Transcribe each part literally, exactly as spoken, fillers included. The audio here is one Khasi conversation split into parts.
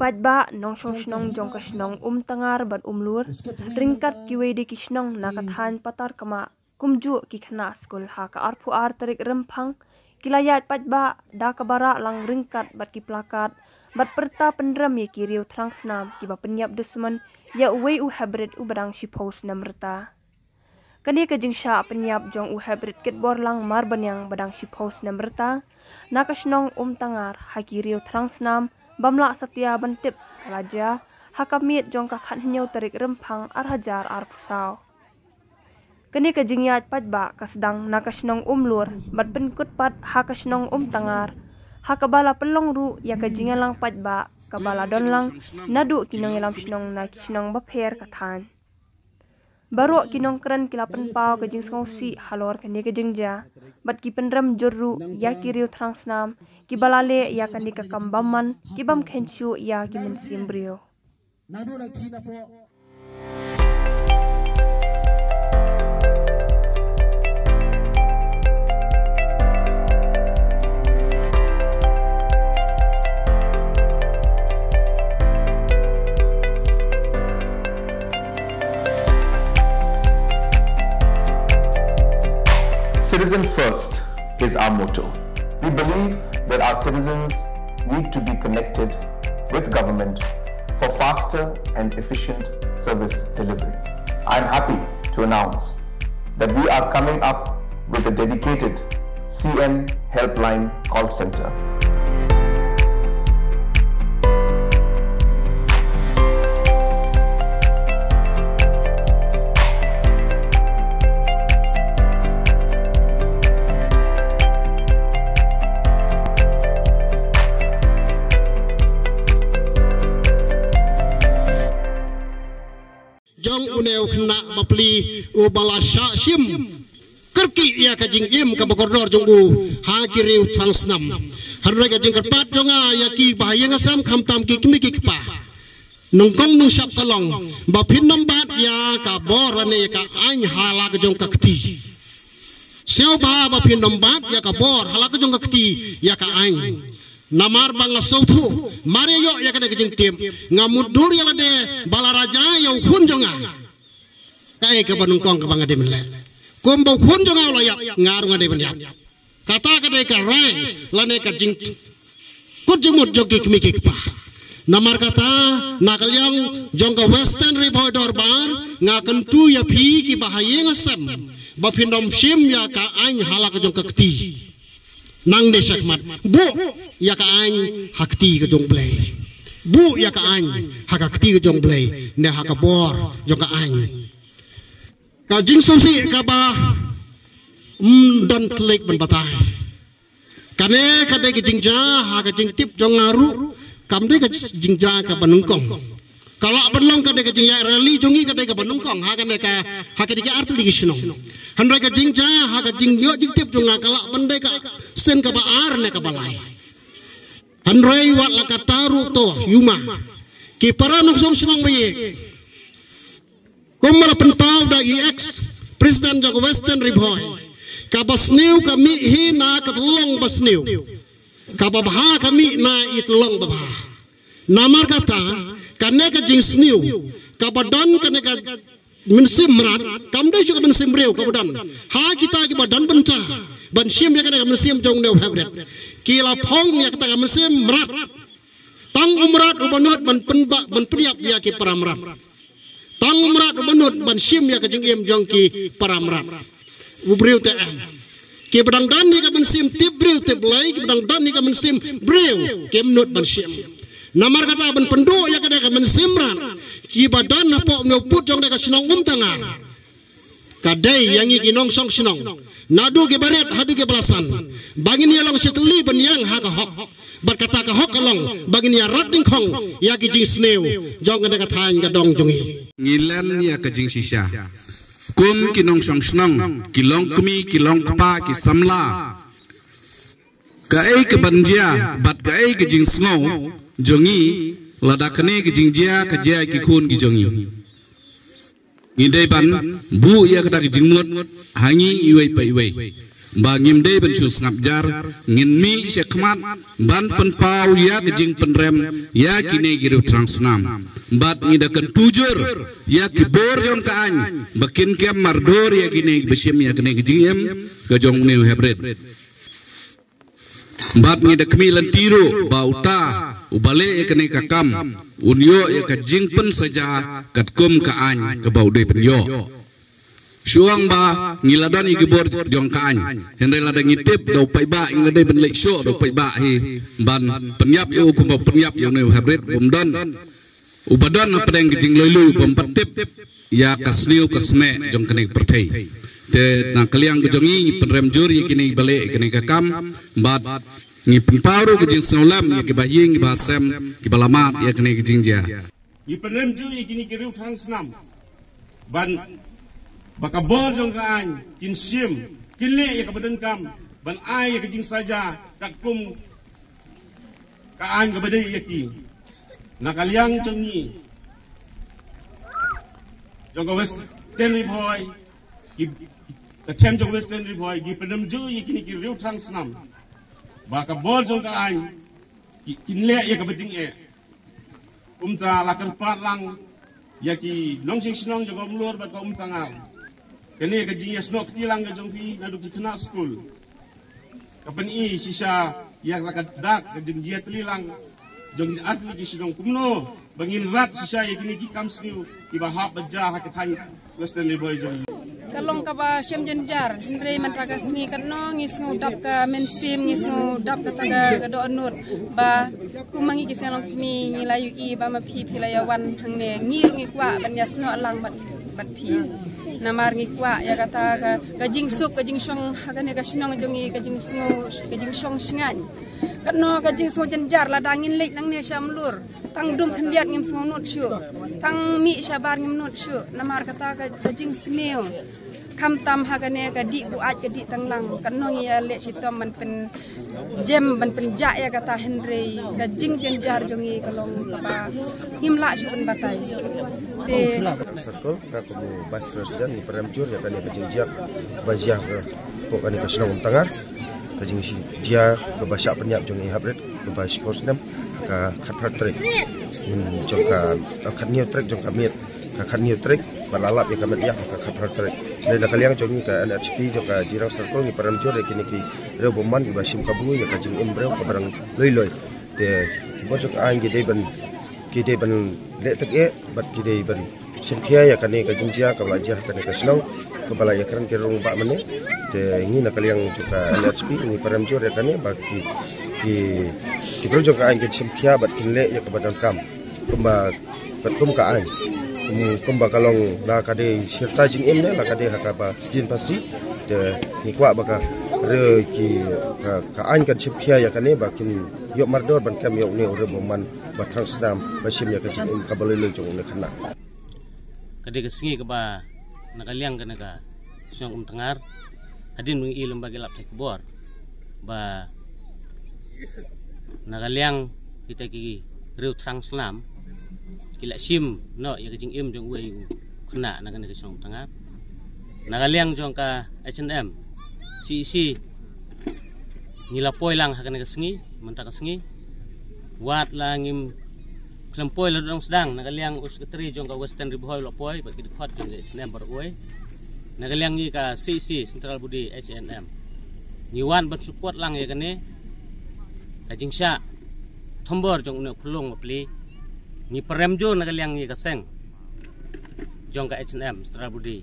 paidbah nongshong shnong jong ka shnong Umtangar bad Umlur, ryngkat kiwei de ki shnong na ka thaiñ Patarkmah, kumjuh ki khynnah skul, ha ka arphew ar tarik Rymphang ki la ïaid paidbah da kaba rah lang ryngkat bad ki plakat bad pyrta pynrem ïa ki riew thrang snam kiba pynïap dusmon ïa uwei u hybrid uba dang shiphew snem rta. Kane ka jingshah pynïap jong u hybrid kitbor lang marbaniang ba dang shiphew snem rta na ka shnong Umtangar ha ki riew thrang snam bym lah satia ban tip ka la jia ha ka miet jong ka khathynñiew tarik Rymphang ar hajar arphew saw. Kane ka jingïaid paidbah ka sdang na ka shnong Umlur bad pynkut pat ha ka shnong Umtangar, ha kaba la pynlong ruh ïa ka jingïalang paidbah kaba la don lang naduh ki nongïalam shnong na ki shnong bapher ka thaiñ. Baroh ki nongkren ki la pynpaw ka jingsngewsih halor kane ka jingjia bad ki pynrem jur ruh ïa ki riew thrang snam kiba la leh ïa kane ka kam bymman, ki bym kheiñ shuh ïa ki mynsiem briew. Citizen first is our motto. We believe that our citizens need to be connected with government for faster and efficient service delivery. I am happy to announce that we are coming up with a dedicated C M Helpline call center. Jong une u khynnah bapli uba la shah shim kyrkieh ïa ka jingim kaba kordor jong u ha ki riew thrang snam. Hynrei ka jingkyrpad jong nga ïa ki bahaïing hasem khamtam ki kmie ki kpa, nyngkong nyngshap ka long ba phin nym bat ïa ka bor lane ïa ka aiñ ha la ka jong ka kti. Sngewbha ba phin nym bat ïa ka bor ha la ka jong ka kti ïa ka aiñ. Namar ba nga sngewthuh, mar ïa ïoh ïa kane ka jingtip, nga mutdur ïa lade ba la raja ïa u khun jong nga. Kaei kaba nyngkong kaba nga dei ban leh? Kumba u khun jong nga u la ïap, nga ruh nga dei ban ïap. Kata ka dei ka rai lane ka jingkut jingmut jong ki kmie ki kpa. Namar kata, na ka liang jong ka Western Ri Bhoi Dorbar, nga kyntu ïa phi ki bahaïing hasem ba phin nym shim ïa ka aiñ ha la ka jong ka kti. Nangne shakhmat, buh ïa ka aiñ ha kti ka jong U Blei. Buh ïa ka aiñ ha ka kti ka jong U Blei, ne ha ka bor jong ka aiñ. Ka jingsngewsih kaba, mm, don tlik ban batai. Kane ka dei ka jingjia ha ka jingtip jong nga ruh, kam dei ka jingjia kaba nyngkong. Ka lah ban long ka dei ka jingïaid rally jong ngi ka dei kaba nyngkong ha kane ka, ha kane ka artylli ki shnong. Hynrei ka jingjia ha ka jingïoh jingtip jong nga ka lah ban dei ka sien kaba ar ne kaba lai. Hynrei wat la katta ruh to, ïa ma ki para nongshong shnong ba ïeit. Kumba la pynpaw da i ex president jong ka Western Ri Bhoi, kaba sniew ka mih hi na ka tyllong ba sniew, kaba bha ka mih na i tyllong ba bha. Namar kata, kane ka jingsniew kaba don kane ka mynsiem mrad, kam dei shuh ka mynsiem briew kaba don ha kita kiba don bynta ban shim ïa kane ka mynsiem jong une u hybrid. Ki la phong ïa kata ka mynsiem mrad. Tang u mrad uba nud ban pynbha, ban pynïap ïa ki para mrad. Tang u mrad uba nud ban shim ïa ka jingim jong ki para mrad. U briew te em. Kiba dang don ïa ka mynsiem tip briew tip Blei, kiba dang don ïa ka mynsiem briew kim nud ban shim. Namar kata ban pynduh ïa kane ka mynsiem mrad, kiba don hapoh une u pud jong kane ka shnong Umtangar, ka dei ïa ngi ki nongshong shnong, naduh kiba rit haduh kiba la san, ba ngin ïa long shi tylli ban ïeng ha ka hok. Bad kata ka hok ka long ba ngin ïa rat dyngkhong ïa ki jingsniew jong kane ka thaiñ ka dong jong ngi. Ngi len ïa ka jingshisha kum ki nongshong shnong, ki longkmie, ki longkpa, ki samla. Kaei kaban jia bad kaei ka jingsngew jong ngi lada kane ka jingjia ka jia ïa ki khun ki jong ngi? Ngi dei ban buh ïa kata ka jingmut ha ngi iwei pa iwei. Ba ngim dei ban shu sngap jar, ngin mih sha khmat ban pynpaw ïa ka jingpynrem ïa kine ki riewthrang snam. Bad ngi da kyntu jur ïa ki bor jong ka aiñ ba kin kem mardor ïa kine ba shim ïa kine ki jingim ka jong une u heprit. Bad ngi da khmih lynti ruh ba uta uba leh ïa kane ka kam un ïoh ïa ka jingpynsaja katkum ka aiñ kaba u dei ban ïoh. Shu ong ba ngi la don ïa ki bor jong ka aiñ, hynrei lada ngi tip da u paidbah, ngi la dei ban leit shuh da u paidbah hi ban pynïap ïa u kumba pynïap ïa une u heprit, bym don uba don hapdeng ka jinglui lui bym pat tip ïa ka sniew ka smeh jong kane ka pyrthei. Te na ka liang ka jong ngi ngi pynrem jur ïa kine ba leh ïa kane ka kam, bad ngi pynpaw ruh ka jingsngewlem ïa kiba ïing kiba sem kiba la mad ïa kane ka jingjia. Ngi pynrem jur ïa kine ki riewthrang snam ban ba ka bor jong ka aiñ kin shim, kin leh ïa kaba donkam ban ai ïa ka jingsaja katkum ka aiñ kaba dei ïa ki. Na ka liang jong ngi jong ka Western Ri Bhoi, ki, ka them jong Western Ri Bhoi ngi pynrem jur ïa kine ki riewthrang snam ba ka bor jong ka aiñ ki, kin leh ïa kaba ding eh. Kumta la kyrpad lang ïa ki nongshong shnong jong ka Umlur bad ka Umtangar. Kane ka jingïasnoh kti lang ka jong phi naduh ki khynnah skul. Ka pyni shisha ïa la ka dak ka jingjia tylli lang jong ki artylli ki shnong kumno ba ngin rat shisha ïa kine ki kam sniew kiba hap ba jia ha ka thaiñ Western Ri Bhoi jong ngi. Ka long kaba shem jynjar, hynrei mynta ka sngi katno ngi sngew dap ka mynsiem, ngi sngew dap kata ka, ka dohnud ba kum ma ngi ki seng long kmie ngi la ïohi ba ma phi phi la ïa wan hangne, ngi ruh ngi kwah ban ïasnoh lang bad, bad phi. Namar ngi kwah ïa kata ka, ka jingsuk ka jingshong ha kane ka shnong jong ngi, ka jingsngew ka jingshong shngaiñ. Katno ka jingsngew jynjar lada ngin leit nangne sha Umlur. Tang dum khyndiat ngim sngew nud shuh. Tang mih shabar ngim nud shuh. Namar kata ka, ka jingsniew. Khamtam ha kane ka dih buaid ka dih tang lang. Katno ngi ïa leh shitom ban pynjem ban pynjah ïa kata, hynrei ka jingjynjar jong ngi ka long kaba ngim lah shuh ban batai. Te Circle, nga kum u Vice President, ngi pynrem jur ïa kane ka jingjia ba jia ka, hapoh kane ka shnong Umtangar. Ka jingjia kaba shah pynïap jong i heprit kaba shiphew snem, ka khatphra tarik, hmm, jong ka, eh, khathynñiew tarik jong ka miet, ka khathynñiew tarik ba la lap ïa ka met ïa ka khatphra tarik. Dei na ka liang jong ngi ka N H P jong ka Jirang Circle ngi pynrem jur ïa kine ki riewbymman kiba shim kabu ïa ka jingim briew kaba dang lui lui. Te ki bor jong ka aiñ ki dei ban, ki dei ban leh tak eh bad ki dei ban shim khia ïa kane ka jingjia kaba la jia ha kane ka shnong kaba la ïakren ki rung ba mane. Te ngi na ka liang jong ka N H P ngi pynrem jur ïa kane ba ki, ki, ki briew jong ka aiñ kin shim khia bad kin leh ïa kaba donkam kumba, bad kum ka aiñ, kum, kumba ka long la ka dei shirta jingim ne la ka dei ha kaba jin pasi. Te ngi kwah ba ka re ki, ka, ka aiñ kan shim khia ïa kane ba kin ïoh mardor ban kem ïa une u riewbymman ba thrang snam ba shim ïa ka jingim kaba lui lui jong une khynnah. Ka dei ka sngi kaba na ka liang kane ka shnong Umtangar hadien ba ngi i lem ba ki lap thait khubor ba na ka liang kita ki riewthrang snam ki la shim noh ïa ka jingim jong uwei u khynnah na kane ka shnong Umtangar. Na ka liang jong ka H N M C E C ngi la poi lang ha kane ka sngi, mynta ka sngi. Wat la ngim khlem poi la dang sdang, na ka liang u secretary jong ka Western Ri Bhoi la poi bad ki dkhot jong ka H N M baroh uwei. Na ka liang ngi ka C E C Central Body H N M ngi wan ban support lang ïa kane ka jingshah thombor jong une u khyllung bapli. Ngi pynrem jur na ka liang ngi ka seng jong ka H N M Central Body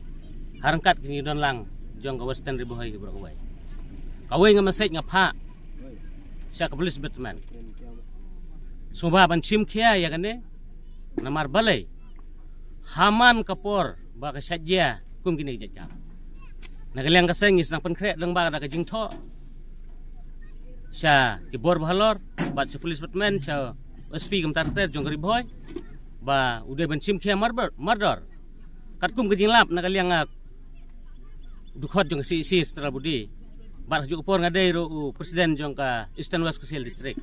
ha ryngkat ki ngi don lang jong ka Western Ri Bhoi ki baroh uwei. Kawei nga message nga phah sha ka police department. Sngewbha ban shim khia ïa kane namar balei ha man ka por ba ka shah jia kum kine ki jait kam. Na ka liang ka seng ngi sdang pynkhreh dang ba da ka jingthoh sha ki bor ba halor bad sha police department, sha S P kumta ter ter jong ka Ri Bhoi ba u dei ban shim khia mardor, mardor. Katkum ka jinglap na ka liang nga dkhot jong ka C E C Central Body bad ha kajuh ka por nga dei ruh u president jong ka Eastern West Khasi Hills District.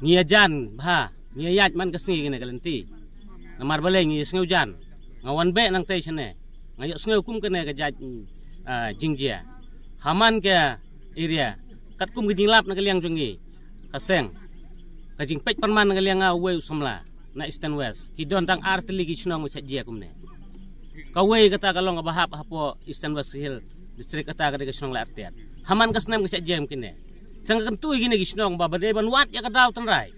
Ngi ïa jan bha, ngi ïa ïaid man ka sngi kane ka lynti. Namar balei ngi ïa sngew jan. Nga wan beh nangtei shane. Nga ïohsngew kum kane ka jait, ah, jingjia. Haman ka area, katkum ka jinglap na ka liang jong ngi, ka seng, ka jingpeit pynman na ka liang nga uwei u samla na Eastern West, ki don tang ar tylli ki shnong ba shah jia kumne. Kawei kata ka long kaba hap hapoh Eastern West Khasi Hills District, kata ka dei ka shnong Laitartiat. Haman ka snem ka shah jia kum kine. Tang ka kyntu ïa kine ki shnong ba ba dei ban wad ïa ka daw tynrai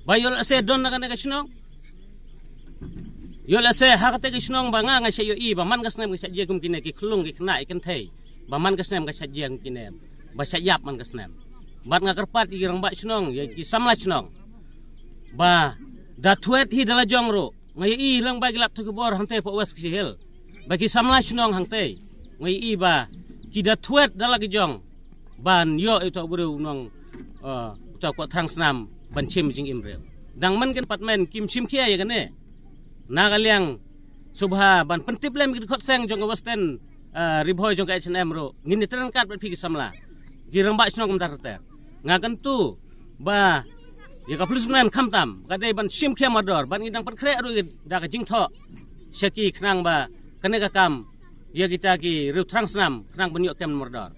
ba ïoh lehse don na kane ka shnong. Ïoh lehse ha kata ka shnong ba nga nga shah ïohi ba man ka snem ka shah jia kum kine, ki khyllung ki khynnah ki kynthei, ba man ka snem ka shah jia kum kine, ba shah ïap man ka snem. Bad nga kyrpad ïa ki rangbah shnong, ïa ki samla shnong, ba da thwet hi da la jong ruh. Nga ïohi lyngba ki lap thukibor hangtei hapoh West Khasi Hills, ba ki samla shnong hangtei, nga ïohi ba ki da thwet da la ki jong ban ïoh ïa uta u briew u nong, eh, uta u kwah thrang snam ban shim jingim briew. Dang man ka department kim shim khia ïa kane. Na ka liang sngewbha ban pyntip lem ïa ki dkhot seng jong ka Western, eh, Ri Bhoi jong ka H N M ruh, ngin ïatreilang kat bad phi ki samla, ki rangbah shnong kumta ter ter. Nga kyntu ba ïa ka policeman khamtam ka dei ban shim khia mardor, ban ngin dang pynkhreh ruh da ka jingthoh sha ki khnang ba kane ka kam, ïa kita ki riew thrang snam khnang ban ïoh kem mardor.